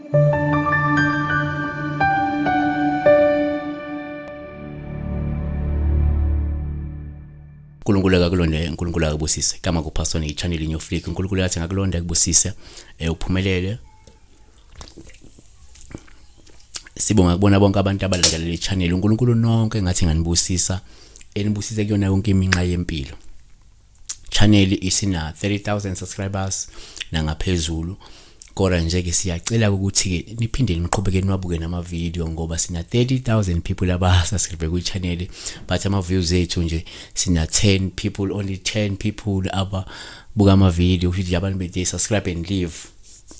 uNkulunkulu akakulonde, uNkulunkulu akubusise. Igama kuPastor i-channel New Flick. uNkulunkulu athi ngakulonda akubusise, uphumelele. Sibonga kubona bonke abantu abalandela le channel. uNkulunkulu nonke ngathi nganibusisa, enibusise kuyona yonke iminxa yempilo. Channel isina 30,000 subscribers nangaphezulu. Kodwa nje ke siyacela ukuthi ke niphinde niqhubeke niwabuke nama video ngoba sina 30,000 people aba subscribe kwi channel, but ama views ethu nje sina 10 people, only 10 people ababuka ama video. Kusho ukuthi abantu be subscribe and leave,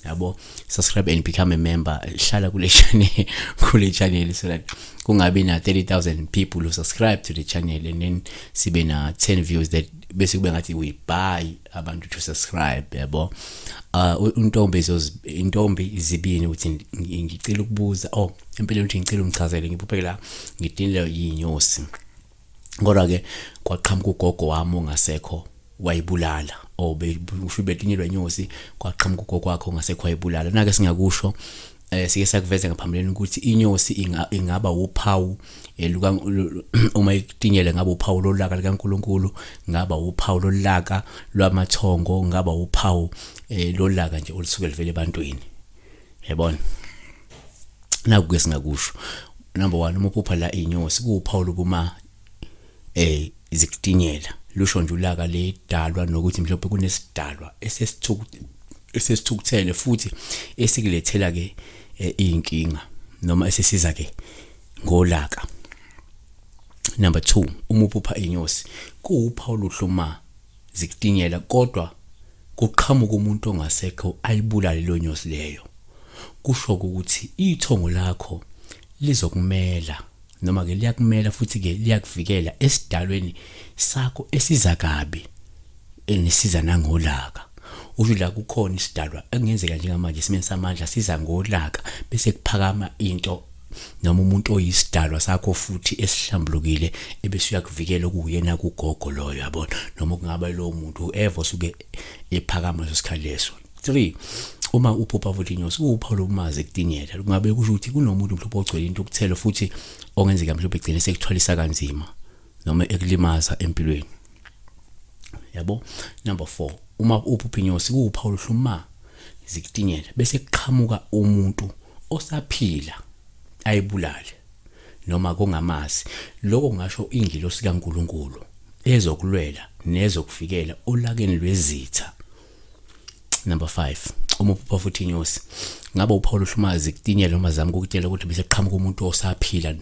yabo, subscribe and become a member, hlala kule channel, kule channel, so that kungabi na 30,000 people who subscribe to the channel and then sibe na 10 views, that bese kube ngathi we buy abantu to subscribe, yabo. Untombi intombi izibini uthi ngicela ukubuza, oh, empeleni uthi ngicela ungichazele, ngiphuphe la ngidinile yinyosi, kodwa ke kwaqhamuka ugogo wami ongasekho wayibulala. Oh, usho betinyelwa inyosi, kwaqhamuka ugogo wakho ongasekho wayibulala. Nake singakusho, sike sakuveza ngaphambilini ukuthi inyosi ingaba uphawu luka uma itinyele, ngaba uphawu lolaka likaNkuluNkulu, ngaba uphawu lolaka lwamathongo, ngaba uphawu lolaka nje olusuke livele ebantwini, yabona. Naku ke singakusho, number 1, uma uphupha la inyosi kuwuphawu lokuma zikutinyela, lusho nje ulaka ledalwa nokuthi mhlawumbe kunesidalwa esesithukuthele futhi esikulethela ke inkinga noma esisiza ke ngolaka. Number 2, uma uphupha inyosi kuwuphawu oluhle uma zikutinyela, kodwa kuqhamuka umuntu ongasekho ayibulale leyo nyosi leyo. Kusho ukuthi ithongo lakho lizokumela noma ke liyakumela futhi ke liyakuvikela esidalweni sakho esiza kabi enisiza nangolaka. Usho la kukhona isidalwa ekungenzeka njengamanje esimeni samandla siza ngolaka, bese kuphakama into noma umuntu oyisidalwa sakho futhi esihlambulukile ebese uyakuvikela, okuyena kugogo loyo, yabona, noma kungaba lowo muntu whoever osuke ephakama leso sikhathi leso. 3, uma uphupha futhi inyosi kuwuphawu lokumazi ekutinyela, kungabe kusho ukuthi kunomuntu mhlawumbe ogcwele intukuthelo futhi ongenzeka mhlawumbe egcine sekuthwalisa kanzima noma ekulimaza empilweni, yabo. Number 4, uma uphupha inyosi kuwuphawu luhluma zikutinyela, bese kuqhamuka umuntu osaphila ayibulale noma kongamazi, lokho ngasho ingilosi kaNkuluNkulu ezokulwela nezokuvikela olakeni lwezitha. Number 5, uma uphupha futhi inyosi ngabe uphawu luhlumazi kutinyela noma zama ukukutshela ukuthi bese kuqhamuka umuntu osaphila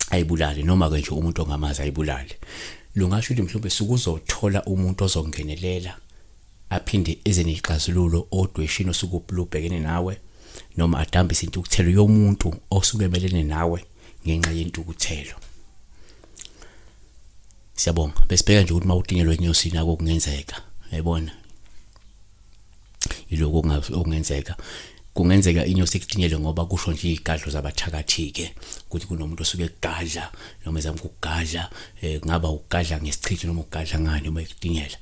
ayibulale noma ke nje umuntu ongamazi ayibulale, lungasho ukuthi mhlawumbe sukuzothola umuntu ozongenelela aphinde eze nexazululo odweshini osuke lubhekene nawe, noma adambise intukuthelo yomuntu osuke emelene nawe ngenxa yentukuthelo. Siyabonga. Besibheka nje ukuthi mawutinyelwe inyosi nako kungenzeka, uyayibona, yiloko okungenzeka. Kungenzeka inyosi ikutinyele ngoba kusho nje izigadlo zabathakathi ke ukuthi kunomuntu osuke egadla noma ezama ukugadla, kungaba ukugadla ngesichitho noma ukugadla ngani uma ikutinyela,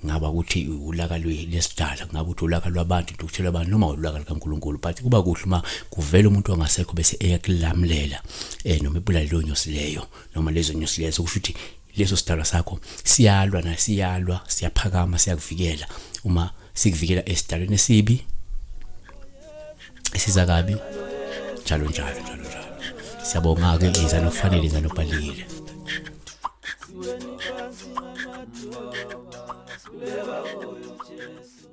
ngaba ukuthi ulaka lwesidala, kungaba ukuthi ulaka lwabantu, intukuthelo yabantu, noma ulaka likaNkuluNkulu. But kuba kuhle uma kuvela umuntu ongasekho bese eyakulamlela noma ebulale leyo nyosi leyo noma lezo nyosi lezo, kusho ukuthi leso sidalwa sakho siyalwa na siyalwa, siyaphakama, siyakuvikela uma sikuvikela esidalweni esibi esiza kabi, njalo njalo njalo njalo. Siyabonga ke, yenzani okufanele, yenzani okubalulekile. Siweni phansi ngamadolo, sikhuleka kuyo Jesu.